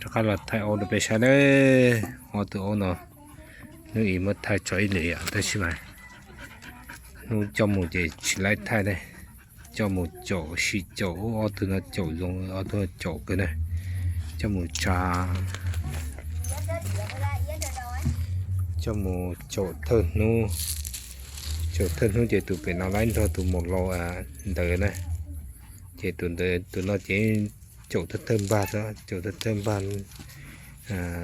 Rov qab los thaij aub rau peb saib na. Ob tug aub no hnub ib muab thaij tso ib lwm yom, tab sis mas hnub coj mus ces tsis laib thaij ne. Coj mus caum, sim caum, ub, ob tug no caum zoo, ob tug no caum kawg na. Coj mus tsa, coj mus caum thawj hnub. Caum thawj hnub ces tus pem no laib nrog tus maum laus ntawd na. Ces tus ntawd, tus no ces caum thawj thawj npag xwb, caum thawj thawj npag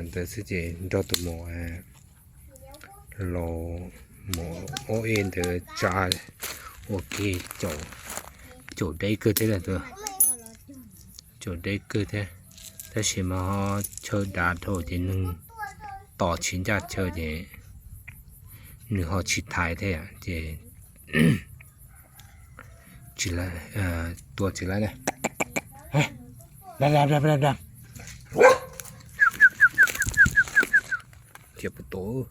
ntawd xwb ces nrog tus maum laus, maum ob e ntawd tsa ua ke caum, caum deb kawg thiab na. Caum deb kawg thiab, tab sis mas ho chaw dav dhau ces neeg tos tsis ncaj chaw ces nws ho tsis thaiv thiab ces tsis, tua tsis laib na. Thiab puas tua.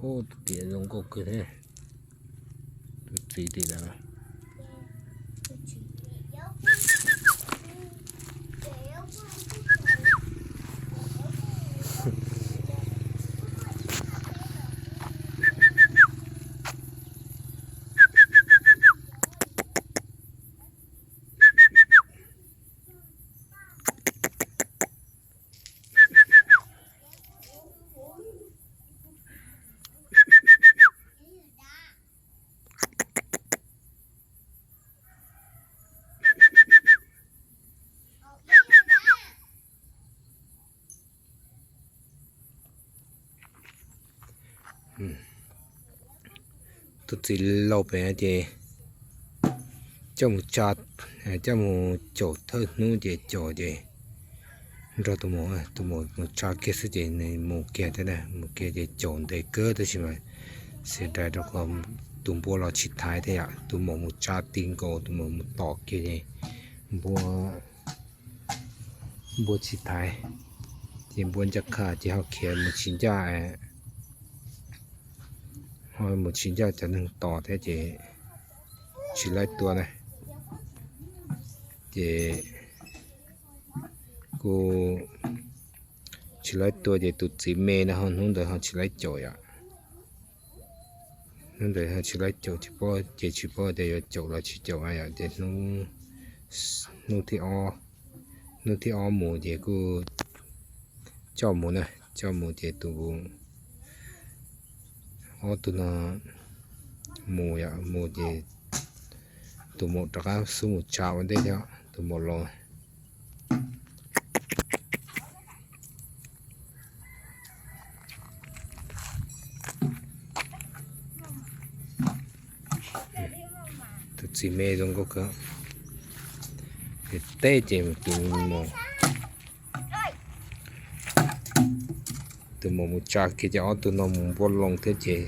Ub, tus tias zoo nkauj kawg thiab. Tus txiv tim lawm. Tus txiv laus pem ces coj mus tsa, coj mus caum thawj hnub ces caum ces nrog tus maum, tus maum mus tsa kiag xwb ces nws mus kiag thiab na, mus kiag ces caum ntev kawg tab sis mas xiam dais rau qhov tus npua los tsis thaiv thiab yom, tus maum mus tsa ti nkaus tus maum mus tom kiag ces npua, npua tsis thaiv, ces npua ncaj qha ces ho khiav mus tsis ncaj, ho mus tsis ncaj cov neeg tos thiab ces tsis laib tua na. Ces kuj tsis laib tua ces tus txiv me no ho hnub ntawd ho tsis laib caum yom. Hnub ntawd ho tsis laib caum, tsis paub, ces tsis paub tias yuav caum los tsis caum yom. Ces hnub, hnub thib ob, hnub thib ob mus ces kuj coj mus na, coj mus ces tus, ob tug no mus yom, mus ces tus maum rov qab xub mus tsa ua ntej thiab, tus maum laus. Tus txiv me zoo nkauj kawg. Teb ces tus maum, tus maum mus tsa kiag ces ob tug no mus npua loo thiab ces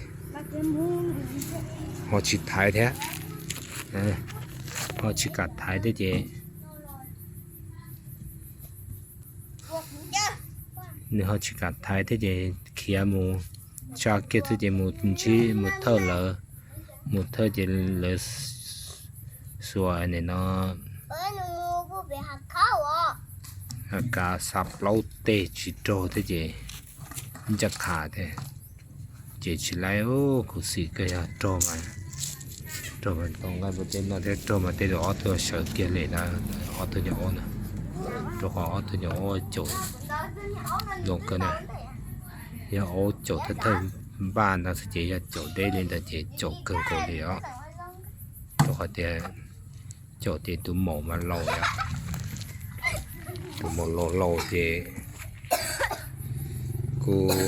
ho tsis thaiv thiab, ho tsis kam thaiv thiab ces nws ho tsis kam thaiv thiab ces khiav mus tsa kiag xwb ces mus ntsib, mus thawj lawv, mus thawj ces lawv xuas nim no kas xav plaub teg tsis raug thiab ces ncaj qha thiab. Ces tsis laib, khuv xim kawg, yog raug mas, raug mas tau nqaij npua teb noj thiab, raug mas tej zaum ob tug sawv kiag li na, ob tug nyuam aub na, rau qhov ob tug nyuam aub caum zoo kawg na. Yog aub caum thawj thawj npaj ntag xwb ces yog caum deb li ntawd ces caum kawg nkaus li os. Rau qhov tias caum ces tus maum mas laus yom, tus maum laus laus ces kuj,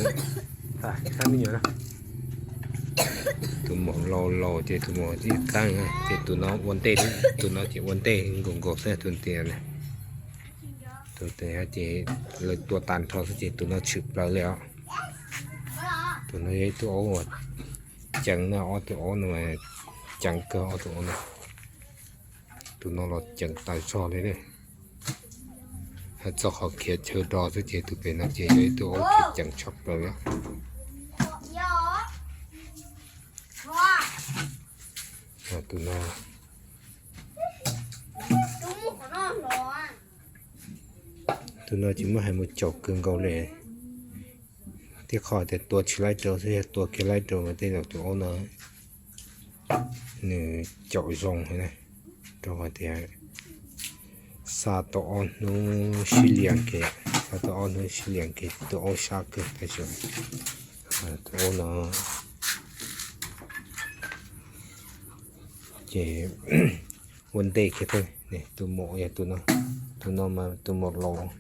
tus maum laus laus ces tus maum ib qeeg ces tus no ua ntej, tus no ces ua ntej nkaus nkaus xwb tus tias. Tus tias ces lawv tua tag nrho xwb ces tus no tshwm plaws li os. Tus no yog ib tug aub uas ceev na, ob tug aub no ceev kawg ob tug aub no. Tus no los ceev tas zog li. Hais txog qhov khiav chaw do xwb ces tus pem no ces yog ib tug aub khiav ceev tshaj plaws li. Tus no, Tus no ces muab hais mus caum kawg nkaus li, thiab qhov tias tua tsis laib rau xwb, yog tua kiag laib rau mas tej zaum tus aub no nws caum zoo heev na, rau qhov tias xa tau ob hnub sib liam kev, xa tau ob hnub sib liam kev tus aub sab kawg tab sis tus aub no ces ua ntej kiag thiab. Tus maum yog tus no, tus no mas tus maum laus,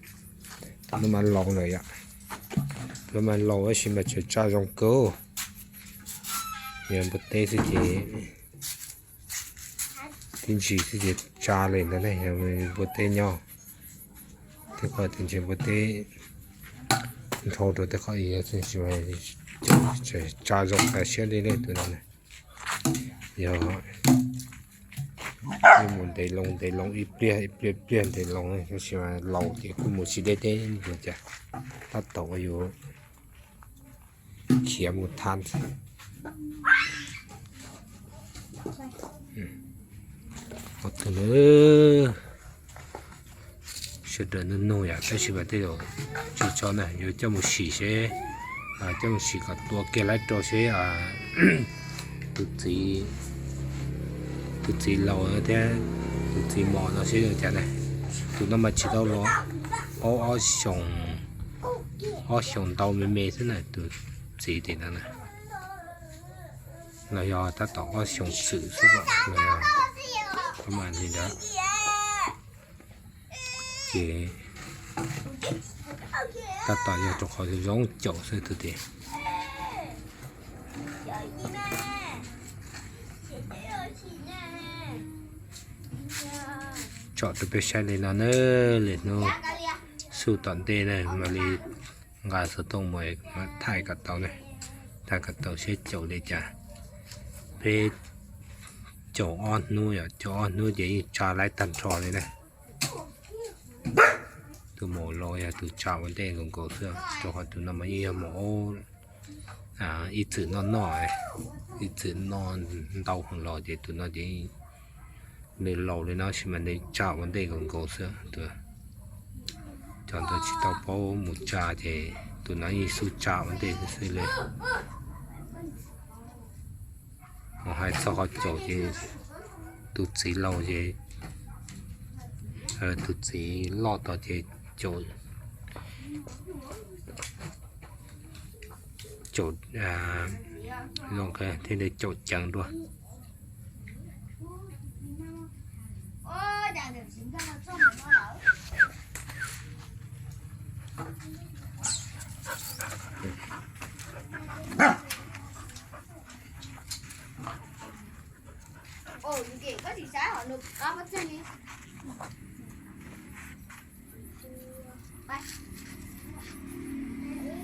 tus no mas laus lawm yom, tus no mas laus tab sis mas tseem tsa zoo kawg. Yog npua teb xwb ces tib ntsis xwb ces tsa li ntawd ne, yog npua teb nyob, tej qhov tias ntshe npua teb nrhau rau tej qhov ib yam, tsa zoo tas siab li ne tus no. Yog mus ntev loo ntev loo ib pliag ib pliag ib pliag ntev loo, tab sis mas laus ces kuj mus tsis deb deb li cas, tab tom ua yus khiav mus thab. Ob tug na, sawv daws nug nug yom, tab sis mas tej zaum tsis tso na, yuav coj mus sim seb, coj mus sim kom tua kiag laib rau seb tus txiv, tus txiv laus thiab tus txiv mos no seb zoo cas na. Tus no mas tsis tau los, ob, ob xyoos, ob xyoos ntau me me xwb na tus txiv tim no na. Los yog tab tom ob xyoos txwm xwb los yog, mas li ntawd. Ces tab tom yog rau qhov zoo caum xwb tus tias. Tsom rau peb saib li no na, lwm hnub xub tom ntej na mam li nqa xov tooj mus thaij kom tau ne, thaij kom tau seb caum li cas. Peb caum ob hnub yom, caum ob hnub ces yeej tsa laib tag nrho li na. Tus maum laus yog tus tsa ua ntej nkaus nkaus xwb, rau qhov tus no mas yeej yog maum ib txwm noj noj, ib txwm noj ntau heev los ces tus no ces nws laus li no sis mas nws tsa ua ntej nkaus nkaus xwb. Cov ntawd tsis tau paub mus tsa ces tus no yeej xub tsa ua ntej xwb li. Ho hais txog qhov caum ces tus txiv laus ces, tus txiv loj tod ces caum, caum zoo thiaj li caum ceev dua.